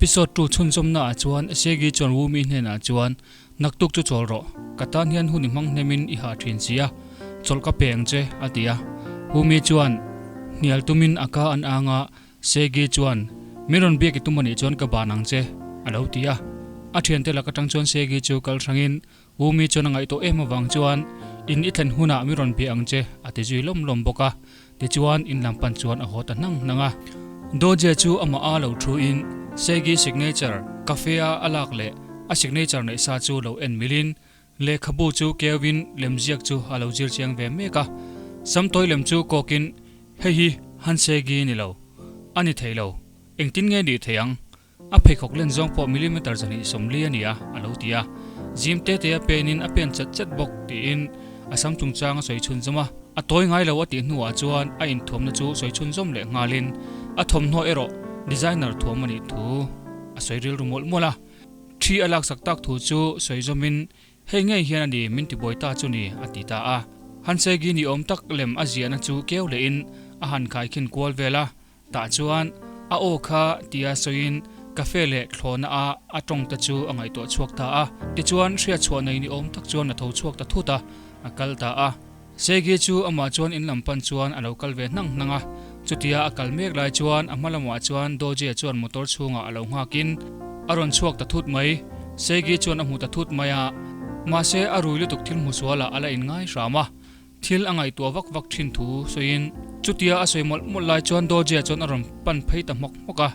Episode 2 chhunzawmna ah chuan Segi chuan Wumi hnenah chuan, Naktuk chu chawl rawh, ka tan hian hun i hmang hnemin i hah thin si a, chawlh ka pe ang che, a ti a. Wumi chuan hnial tumin a ka an ang a, Segi chuan, Min rawn biak i tum anih chuan ka ban ang che, a lo ti a. A thiante lak atang chuan Segi chu kal hrangin Wumi chuan a ngaihtuah em avang chuan, In i thlen hunah mi rawn bia ang che, a ti zui lawm lawm bawk a. Tichuan, in lam pan chuan a haw ta hnang hnang a. Doje chu amah a lo thuin Segi signature cafe-a a lak leh a signature neih sa chu lo en milin, lehkhabu chu keuin lemziak chu a lo zir chiang ve mek a. Samtawi lem chu kawkin, Hei hi Han Segi ni lo. A ni thei lo. Engtin nge nih thei ang? A pheikhawk len zawng pawh millimeter 240 a ni a, a lo ti a. Zim te te a penin a pen chat chat bawk tiin a sam chungchang a sawi chhunzawm a. A tawi ngai lo a tih hnuah chuan a inthuamna chu sawi chhunzawm leh nghalin a thawmhnaw erawh designer thuam a nih thu a sawi rilru mawlh mawlh a. Thi a laksak tak thu chu sawi zawmin Hei ngei hian a ni min tibuai ta chu ni, a ti ta a. Hansegi ni awm tak lem a ziahna chu keu lehin a han khaikhin kual vel a. Tah chuan a aw kha tia sawiin cafe leh thlawhna a a tawng te chu a ngaihtuah chhuak ta a. Tichuan hriatchhuah nei ni awm tak chuan a tho chhuak ta thut a, a kal ta a. Segi chu amah chuan in lam pan chuan a lo kal ve hnang hnang a. Chutia a kal mek lai chuan a hma lamah chuan Doje chuan motor chhungah a lo nghakin a rawn chhuak ta thut mai. Segi chuan a hmu ta thut mai a, mahse a rui lutuk thil hmu sualah a la inngai hram a. Thil a ngaihtuah vak vak thin thu sawiin chutia a sawi mawlh mawlh lai chuan Dawjia chuan a rawn pan phei ta hmawk hmawk a,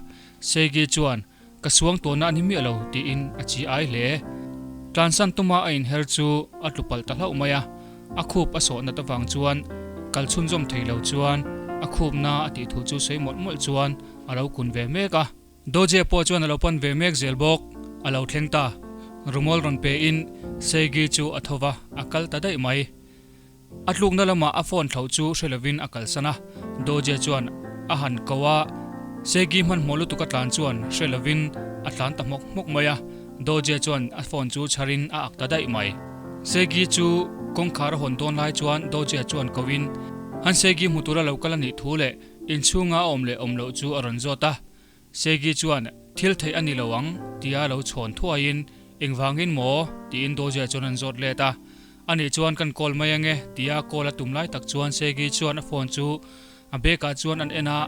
Segi chuan ka suang tawhna a ni miah lo tiin a chi ai hle. Tlansan tuma a inher chu a tlu palh ta hlauh mai a, a khup a sawh nat avang chuan kal chhunzawm thei lo chuan a khupna a tih thu chu sawi mawlh mawlh chuan a lo kun ve mek a. Doje pawh chuan a lo pan ve mek zel bawk. A lo thleng ta. Rumawl rawn pe in Seigi chu a tho va, a kal ta daih mai. A tlukna lamah a phone thlauh chu hre lovin a kalsan a. Doje chuan a han ko a, Seigi hmanhmawh lutuk a tlan chuan hre lovin a tlan ta hmawk hmawk mai a. Doje chuan a phone chu chharin a ak ta daih mai. Seigi chu kawngkhar a hawn dawn lai chuan Doje chuan ko in, Han Seigi hmu tura lo kal a nih thu leh Inchhunga a awm leh awm loh chu a rawn zawt a, Segi chuan, Thil theih a ni lo ang, tia lo chhawn thuaiin, Engvangin maw? tiin Dawzia chuan an zawt let a. Ani chuan kan call mai ange, tia call a tum lai tak chuan Segi chuan a phone chu a bag ah chuan an en a,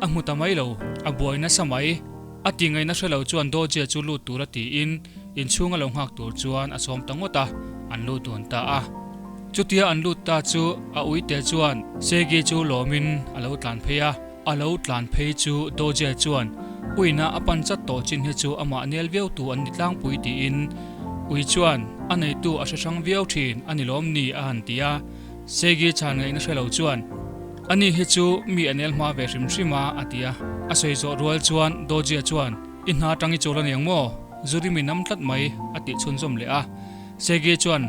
a hmu ta mai lo, a buai nasa mai. A ti ngaihna hre lo chuan Dawzia chu lut tura tiin inchhunga lo nghak tur chuan a sawm ta ngawt a, an lut dun ta a. Chutia an lut ta chu a uite chuan Segi chu lawmin a lo tlan phei a, a lo tlan phei chu Doje chuan uina a pan chat tawh chin hi chu amah nel viau tu an ni tlangpui tiin ui chuan a neitu a hre hrang viau thin a ni lawm ni a han ti a, Segi chhan ngaihna hre lo chuan ani hi chu mi a nel hma ve hrim hrim a a ti a, a sawi zawh rual chuan Doje chuan i hna tang i chawl a niang maw? Zurimi nam tlat mai a tih chhunzawm leh a, Segi chuan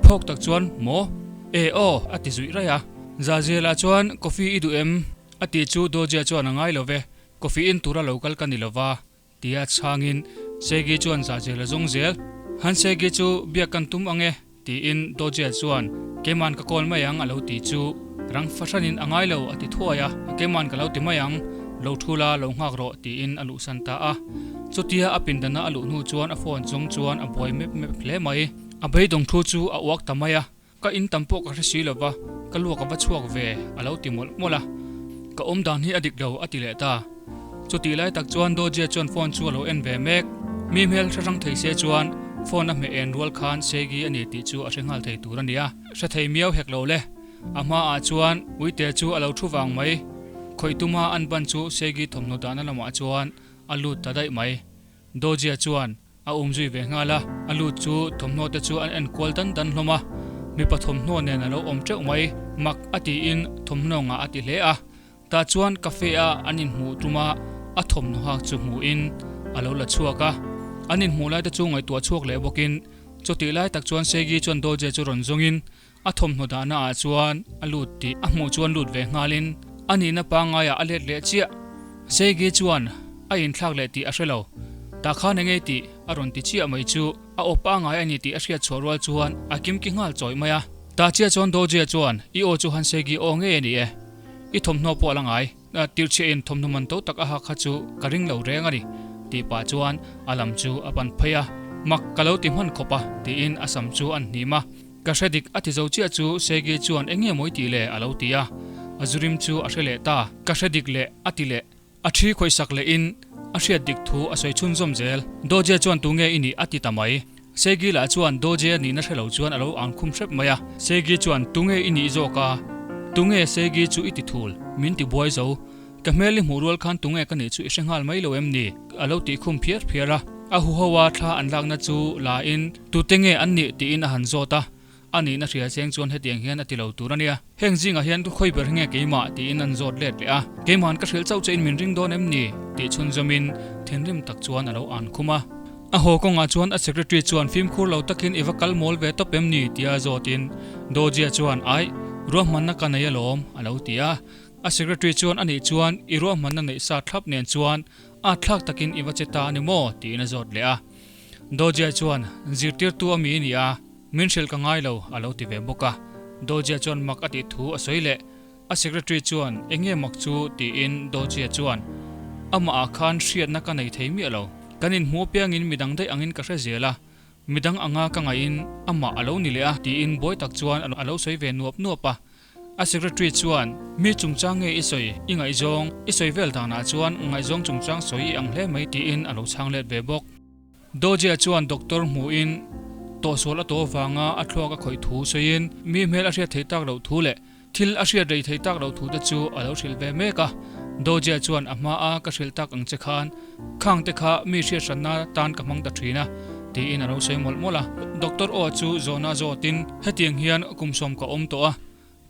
Phawk tak chuan, Maw? E aw! a ti zuih raih a. Zahzela chuan, Coffee i duh em? a tih chu Dawjia chuan a ngai lo ve, Coffee in tura lo kal ka ni lo va, tia chhangin Segi chuan Zahzela zawng zel. Han Segi chu biak kan tum ang e, tiin Dawjia chuan, Keiman ka kawl mai ang a lo ti chu rang fahranin a ngai lo a ti thuai a, Keiman ka lo ti mai ang, lo thu la lo nghak rawh, tiin a luhsan ta a. Chutia a pindana a luh hnu chuan a phone chung chuan a buai mep mep hle mai. A beidawng thu chu a uak ta mai a, Ka in tam pawh ka hre si lova, ka luak a va chhuak ve, a lo ti mawlh mawlh a. Ka awm dan hi a dik lo, a ti leh ta. Chutih lai tak chuan Dawjia chuan phone chu a lo en ve mek. Mi hmel hre hrang thei se chuan phone a hmeh en rual khan Segi a ni tih chu a hre nghal thei tur a ni a. Hre thei miau hek lo le. A hmaah chuan Uite chu a lo thu vang mai. Khawih tuma an ban chu Segi thawmhnaw dahna lamah chuan a lut ta daih mai. Dawjia chuan A um zui ve nghal a, a lut chu thawmhnaw te chu an en kual dan dan hlawm a, mipa thawmhnaw nen a lo awm teuh mai, mak a tiin thawmhnaw ngah a ti hle a, tah chuan cafe a an inhmuh tum a, a thawmhnaw hak chu hmuhin a lo la chhuak a, an inhmuh lai te chu ngaihtuah chhuak leh bawkin chutih lai tak chuan Segi chuan Doje chu rawn zawngin a thawmhnaw dahna ah chuan a lut tih a hmuh chuan lut ve nghalin a nihna pangaiah a let leh chiah. Segi chuan a inthlak leh tih a hre lo. Tah khan eng nge tih a rawn ti chiah mai chu a aw pangai a ni tih a hriat chhuah rual chuan a kimki nghal chawih mai a. Tah chiah chuan Dojia chuan i aw chu han Segi aw ngei a ni e. I thawmhnaw pawh a la ngai. Tirchhiahin thawmhnaw man to tak a hak kha chu ka ring lo reng a ni. Tih pah chuan a lam chu a pan phei a, Mak ka lo ti hman khawp a, tiin a sam chu an hnim a. Ka hre dik a ti zo chiah chu Segi chuan eng nge mawi tih le a lo ti a, a zu rim chu a hre leh ta. Ka hre dik leh a ti leh. A thi khawihsak leh in a hriat dik thu a sawi chhunzawm zel. Doje chuan tu nge i nih a ti ta mai. Segi lah chuan Doje a nihna hre lo chuan a lo ang khum hrep mai a. Segi chuan tu nge i nih zawk a? Tu nge Segi chu i ti thul? Min ti buai zo. Ka hmel i hmuh rual khan tunge ka nih chu i hre nghal mai lo em ni? A lo tih khum phiar phiar a. A huho a thla an lakna chu la in tute nge an nih tiin a han zawt a. A nihna hria cheng chuan hetiang hian a ti lo tur a nia. Heng zingah hian khawi ber hi nge keimah tiin an zawt let leh a. Keimahan ka hrilh chauh che in min ring dawn em ni? Tih chhunzawmin thinrim tak chuan a lo an khum a. A haw kawngah chuan a secretary chuan fimkhur lo takin i va kal mawl ve tawp em ni? tia zawtin Dawjia chuan aih, ruahmanna ka nei alawm a lo ti a. A secretary chuan anih chuan i ruahmanna neih sa thlap nen chuan a thlak takin i va che ta a ni maw? tiin a zawt leh a. Dojia chuan, Zirtirtu a mi i ni a, min hrilh ka ngai lo, a lo ti ve bawk a. Dojia chuan mak a tih thu a sawi leh. A secretary chuan, Eng nge mak chu? tiin Dojia chuan, Amah ah khan hriatna ka nei thei miah lo. Kan inhmuh apiangin midang daih angin ka hre zel a, midang anga ka ngaihin amah a lo ni leh a, tiin buai tak chuan a lo sawi ve nuap nuap a. A secretary chuan, Mi chungchang nge i sawi? I ngaihzawng i sawi vel danah chuan ngaihzawng chungchang sawi i ang hle mai tiin a lo chhang let ve bawk. Dojia chuan doctor hmuhin tawhsual a tawh avanga a thluak a khawih thu sawiin mi hmel a hriat theih tak loh thu leh thil a hriat rei theih tak loh thu te chu a lo hrilh ve mek a. Dojia chuan a hma a ka hrilh tak ang che khan khang te kha mi hriat hranna tan ka hmang ta thin a tiin a lo sawi mawlh mawlh a. Doctor aw chu zawhna zawtin hetiang hian kum sawm ka awm tawh a,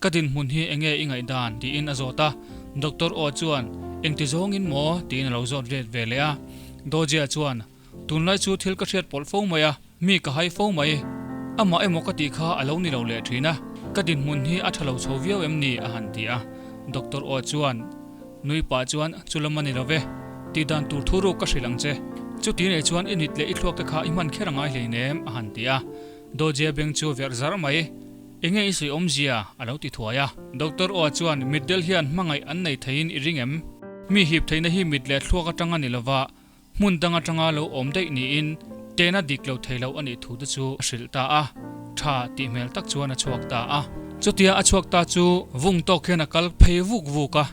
ka dinhmun hi enge i ngaihdan tiin a zawt a, Doctor aw chuan engti zawngin maw tiin a lo zawt let ve leh a. Dojia chuan tunlai chu thil ka hriat pawlh fo mai a, mi ka hai fo mai, amah emaw ka tih kha a lo ni lo leh thin a, ka dinhmun hi a tha lo chho viau em ni a han ti a. Doctor aw chuan Nui pah chuan, Chu lam a ni lo ve. Tih dan tur thu ruk ka hrilh ang che. Chuti nei chuan i nit leh i thluak te kha i hman kher a ngai hleinem, a han ti a. Dawjia beng chu verh zar mai. Enge i sawi awmzia? a lo ti thuai a. Doctor Oa chuan, Mitdel hian hmangaih an nei theiin i ring em? Mi hip theihna hi mit leh thluak atang a ni lova, Hmun dang atanga lo awm daih niin tehna dik lo thei lo a nih thu te chu a hrilh ta a, tha tih hmel tak chuan a chhuak ta a. Chutia a chhuak ta chu vung tawk hian a kal phei vuk vuk a,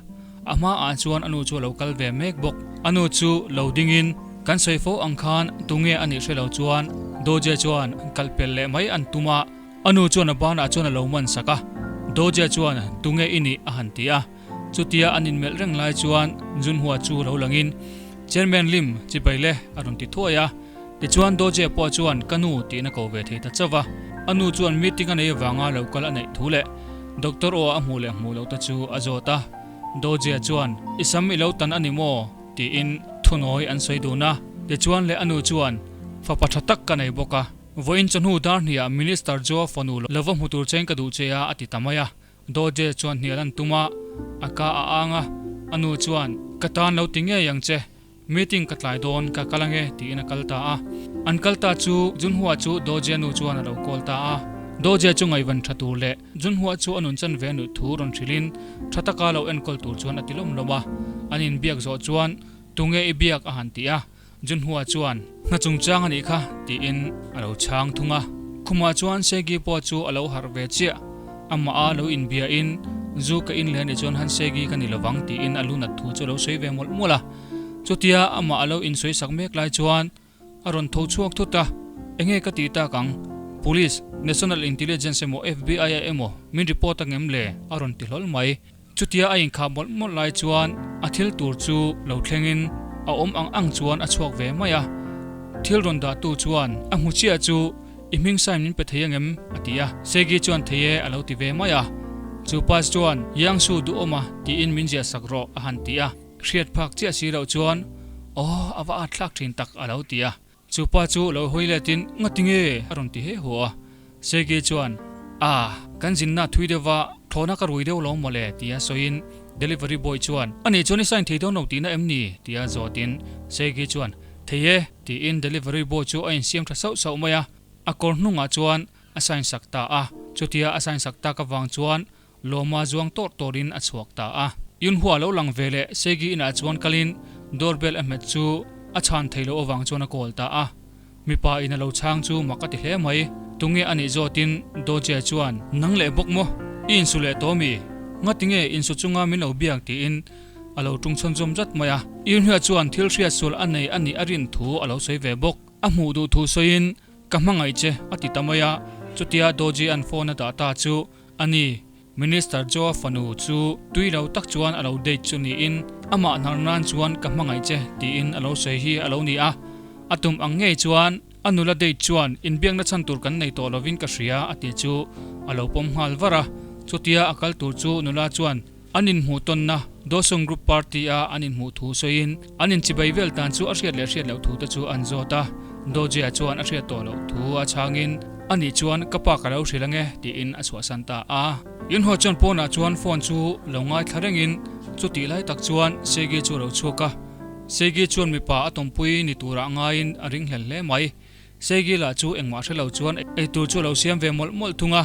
a hmaah chuan a nu chu a lo kal ve mek bawk. A nu chu lo dingin kan sawi fo ang khan tunge a nih hre lo chuan Doje chuan kal pel leh mai an tum a, a nu chuan a banah chuan a lo man sak a, Doje chuan tunge i nih a han ti a. Chutia an inmelh reng lai chuan Junhua chu lo langin, Chairman Lim, chibai le, a rawn ti thuai a. Tichuan Doje pawh chuan ka nu tiin a ko ve thei ta chauh a. A nu chuan meeting a nei avanga lo kal a neih thu leh Doctor aw a hmuh leh hmuh loh te chu a zawt a. Doje chuan, I sam i lo tan a ni maw? tiin thunawi an sawi dun a. Tichuan leh a nu chuan, Fapa tha tak ka nei bawk a. Vawiin chawhnu dar hniah Minister Joa fanu lo va hmu tur chein ka duh che a, a ti ta mai a. Dawje chuan hnial an tum a, a ka a ang a, a nu chuan, Ka tan lo ti ngei ang che, meeting ka tlai dawn, ka kal ange, tiin a kal ta a. An kal ta chu Junhua chu Dawje nu chuan a lo call ta a. Dawje chu ngaihvan tha tur leh Junhua chu a nun chan ve nuih thu rawn hrilhin tha taka lo enkawl tur chuan a ti lawm lawm a. An inbiak zawh chuan, Tunge i biak? a han ti a. Junhua chuan, Hna chungchang a nih kha, tiin a lo chhang thung a. Khumah chuan Segi pawh chu a lo harh ve chiah. Amah a lo inbiain, Zu ka in leh a nih chuan han Segi ka ni lovang, tiin a lu nat thu chu a lo sawi ve mawlh mawlh a. Chutia amah a lo insawi sak mek lai chuan a rawn tho chhuak thut a, Enge ka tih tak ang? Police, National Intelligence emaw FBI a emaw min report a ngem le? a rawn ti hlawl mai. Chutia a inkhah mawlh mawlh lai chuan a thil tur chu lo thlengin a awm ang ang chuan a chhuak ve mai a. Thil rawn dahtu chuan a hmu chiah chu i hming sign min pe thei angem? a ti a. Segi chuan thei e a lo ti ve mai a. Chu pass chuan Yangsu duhawma tiin min ziah sak rawh a han ti a. Hriat phak chiah si loh chuan Aw a va at thlak thin tak a lo ti a. Chu pa chu lo hawi letin Ngati nge? a rawn ti he hu a. Sergei chuan, Ah, kan zinna thui deuh va, thlawhna ka rui deuh lo mawle, tia sawiin delivery boy chuan, Ani chuan i sign thei dawn lo tihna em ni? tia zawtin Sergei chuan, Thei e, tiin delivery boy chu a insiam tha sauh sauh mai a, a kawr hnungah chuan a sign sak ta a. Chutia a sign sak tak avang chuan Lawma zuang tawr tawrin a chhuak ta a. Yunhua lo lang ve leh Segi inah chuan kalin doorbell a hmet chu A chhan theih loh avang chuan a call ta a. Mipa in a lo chhang chu mak a ti hle mai. Tunge a nih zawtin Doje chuan, Nang leh bawk maw? I insu leh tawh mi? Ngatinge insu chunga min lo biak tiin a lo tung chhawn zawm zat mai a. Yunhua chuan thil hriat sual a nei a nih a rin thu a lo sawi ve bawk. A hmuh duh thu sawiin, Ka hmangaih che a ti ta mai a. Chutia Doje an phone a dah ta chu a ni. Minister Joa fanu chu tui lo tak chuan a lo date chu niin amah hnar nan chuan ka hmangaih che tiin a lo sawi hi a lo ni a. A tum ang ngei chuan a nula date chuan inbiakna chhan tur kan nei tawh lovin ka hria a tih chu a lo pawm nghal var a. Chutia a kal tur chu nula chuan an inhmuh tawnna Dawsung Group Party a an inhmuh thu sawiin an inchibai vel tan chu a hriat leh hriat loh thu te chu an zawt a. Dawjia chuan a hriat tawh loh thu a chhangin Anih chuan ka pa ka lo hrilh ange tiin a chhuahsan ta a. Yunhua chuan pawnah chuan phone chu lo ngaithla rengin chutih lai tak chuan Segi chu a lo chhuak a. Segi chuan mipa a tawmpui ni turah ngaiin a ringhlel hle mai. Segi lah chu engmah hre lo chuan eitur chu a lo siam ve mawlh mawlh thung a.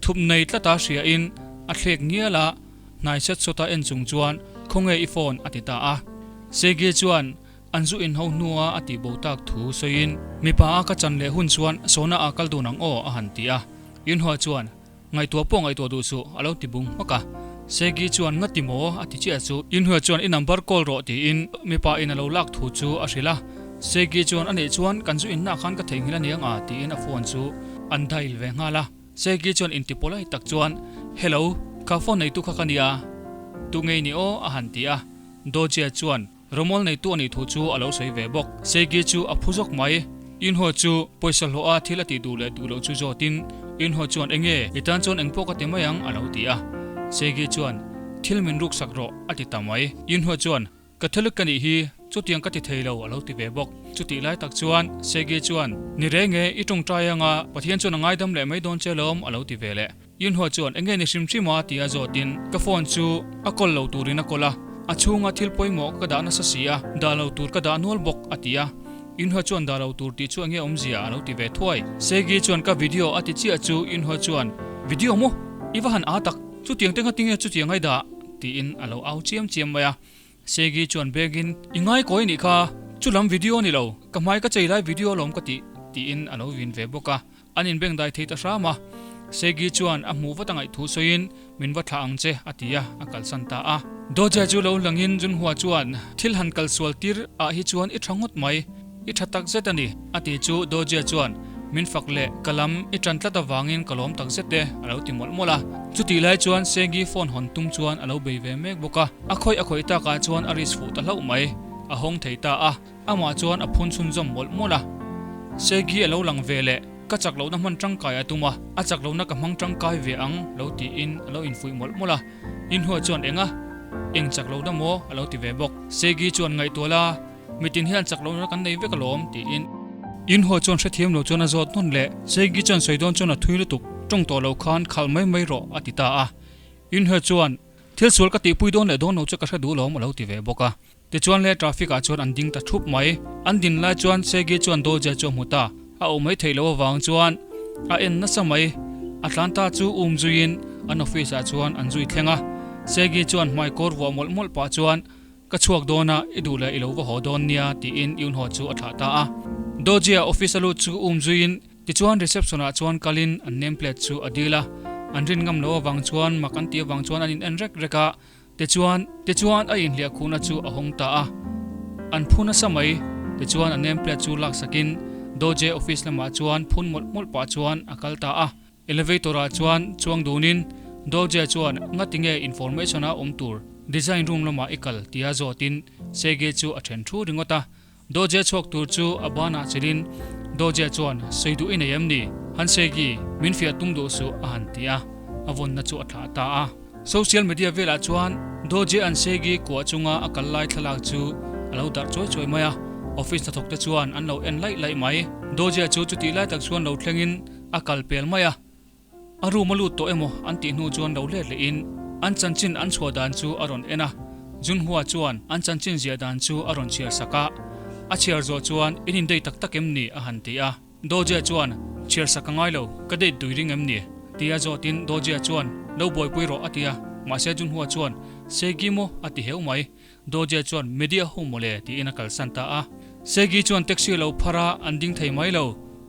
Thup nei tlata hriain a thlek ngial a, hnai set sawta en chung chuan Khawnge i phone a ti ta a. Segi chuan An zu inho hnua a tih bo tak thu sawiin, Mipa a ka chan leh hun chuan Sona a kal dun ang aw a han ti a. Yunhua chuan, Ngaihtuah pawh ngaihtuah duh suh a lo ti bung hmak a. Segi chuan Nga ti maw? a ti chiah chu. Yunhua chuan I number call rawh tiin mipa in a lo lak thu chu a hrilh a. Segi chuan A nih chuan kan zu inna khan ka theihnghilh aniang a tiin a phone chu an dial ve nghal a. Segi chuan inti polite tak chuan, Hello, kha phone neitu kha ka nia. Tu ngei ni aw? a han ti a. Dojia chuan Rawmawl neitu a nih thu chu a lo sawi ve bawk. Seigi chu a phu zawk mai. Yunho chu pawisa hlawh a thil a tih duh leh duh loh chu zawtin Yunho chuan enge i tan chuan engpawh ka ti mai ang a lo ti a. Seigi chuan thil min ruk sak rawh a ti ta mai. Yunho chuan Catholic ka nih hi chutiang ka ti thei lo a lo ti ve bawk. Chutih lai tak chuan Seigi chuan ni reng e i tawngtai anga Pathian chuan a ngaidam leh mai dawn che lawm a lo ti ve leh. Yunhua chuan enge ni hrim hrim a ti a zawtin ka phone chu a kawl lo turin a kawl a, a chhunga thil pawimawh ka dah nasa si a, dah lo tur ka dah nual bawk a ti a. Yunhua chuan dah lo tur tih chu enge awmzia a lo ti ve thuai. Segi chuan ka video a ti chiah chu Yunhua chuan Video maw? I va han aa tak, chutiang te ngatinge chutiang ai dah? tiin a lo au chiam chiam mai a. Segi chuan bengin I ngai kawi nih kha, chulam video a ni lo, ka hmai ka chei lai video alawm ka tih tiin a lo vin ve bawk a. An inbengdai thei ta hram a, Segi chuan a hmuh vat a ngaih thu sawiin min va thlah ang che a ti a, a kalsan ta a. Doja chu lo langin Junhua chuan thil han kal sual tir ah hi chuan i tha ngawt mai, i tha tak zet a ni a ti chu Doja chuan min fak leh ka lam i tan tlat avangin ka lawm tak zet e a lo ti mawlh mawlh a. Chutih lai chuan Segi phone hawn tum chuan a lo bei ve mek bawk a, a khawih a khawih takah chuan a risk fuh ta hlauh mai, a hawng thei ta a. Amah chuan a phun chhunzawm mawlh mawlh a. Segi a lo lang ve leh, ka chak lohna hman tangkai a tum a, a chak lohna ka hmang tangkai ve ang lo tiin a lo infuih mawlh mawlh a. Inhua chuan eng a? Eng chak lohna maw? a lo ti ve bawk. Segi chuan ngaihtuah la, mitin hian chak lohna kan nei vek alawm tiin. Inhua chuan hrethiam lo chuan a zawt nawn leh, Segi chuan sawi dawn chuan a thui lutuk, tawng tawh lo khan khalh mai mai rawh a ti ta a. Inhua chuan, Thil sual ka tihpui dawn leh dawn lo chu ka hre duh lawm a lo ti ve bawk a. Tichuan le traffic ah chuan an ding ta thup mai. An din lai chuan Segi chuan Doja chu a hmu ta. A awh mai theih loh avang chuan a en nasa mai. A tlan ta chu um zuiin an office ah chuan an zui thleng a. Segi chuan hmai kawr vuah mawlh mawlh pah chuan Ka chhuak dawn a, i duh leh i lo va haw dawn nia tiin Yunho chu a thlah ta a. Doja office a lut chu um zuiin tichuan reception ah chuan kalin an name plate chu a dil a. An rin ngam loh avang chuan mak an tih avang chuan an in en rek rek a. Tichuan, tichuan a inhliah khuhna chu a hawng ta a. An phu nasa mai. Tichuan a name plate chu laksakin Doje office lamah chuan phun mawlh mawlh pah chuan a kal ta a. Elevator ah chuan chuang dunin Doje chuan ngatinge information a awm tur design room lamah i kal tia zawtin Sege chu a then thu ringawt a. Doje chhuak tur chu a banah chelin Doje chuan sawi duh i nei em ni? Han Segi, min fiah tum duh suh a han ti a, a vawnna chu a thlah ta a. Social media velah chuan Doje an Segi kuah chunga a kal lai thlalak chu a lo darh chuai chuai mai a, office hnathawk te chuan an lo en laih laih mai. Doje chu chutih lai tak chuan lo thlengin a kal pel mai a. A room a lut tawh emaw an tih hnu chuan lo let lehin an chanchin an chhuah dan chu a rawn en a, Junhua chuan an chanchin ziah dan chu a rawn chhiar sak a, a chhiar zawh chuan in in date tak tak em ni a han ti a, Dojia chuan chhiar sak a ngai lo, ka date dui ring em ni? Tia zawtin Dojia chuan lo buaipui rawh a ti a, mahse Junhua chuan Segi maw a ti heu mai, Dojia chuan media ho mawle tiin a kalsan ta a. Segi chuan taxi a lo phar a, an ding thei mai lo.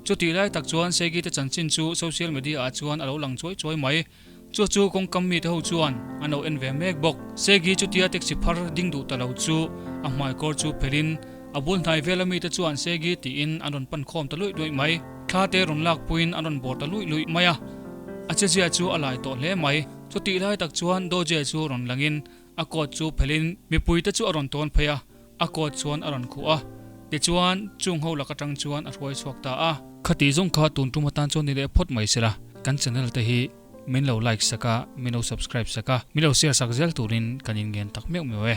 Chutih lai tak chuan Segi te chanchin chu social media ah chuan a lo lang chuai chuai mai. Chu chu kawngkam mite ho chuan an lo en ve mek bawk. Segi chutia taxi phar ding duh ta lo chu a hmaikawr chu phelhin a bul hnai vela mite chuan Segi tiin an rawn pan khawm ta luih luih mai. Thla te rawn lak puiin an rawn bawr ta luih luih mai a. A chezia chu a lai tawh hle mai. Chutih lai tak chuan Doje chu rawn langin a coat chu phelhin mipuite chu a rawn tawn phei a. A coat chuan a rawn khuh a, tichuan chung ho lak atang chuan a hruai chhuak ta a. Khati zawng kha tun tum atan chuan ni leh phawt mai sela, kan channel te hi min lo like sak a, min lo subscribe sak a, min lo share sak zel turin kan inngen tak meuh meuh e.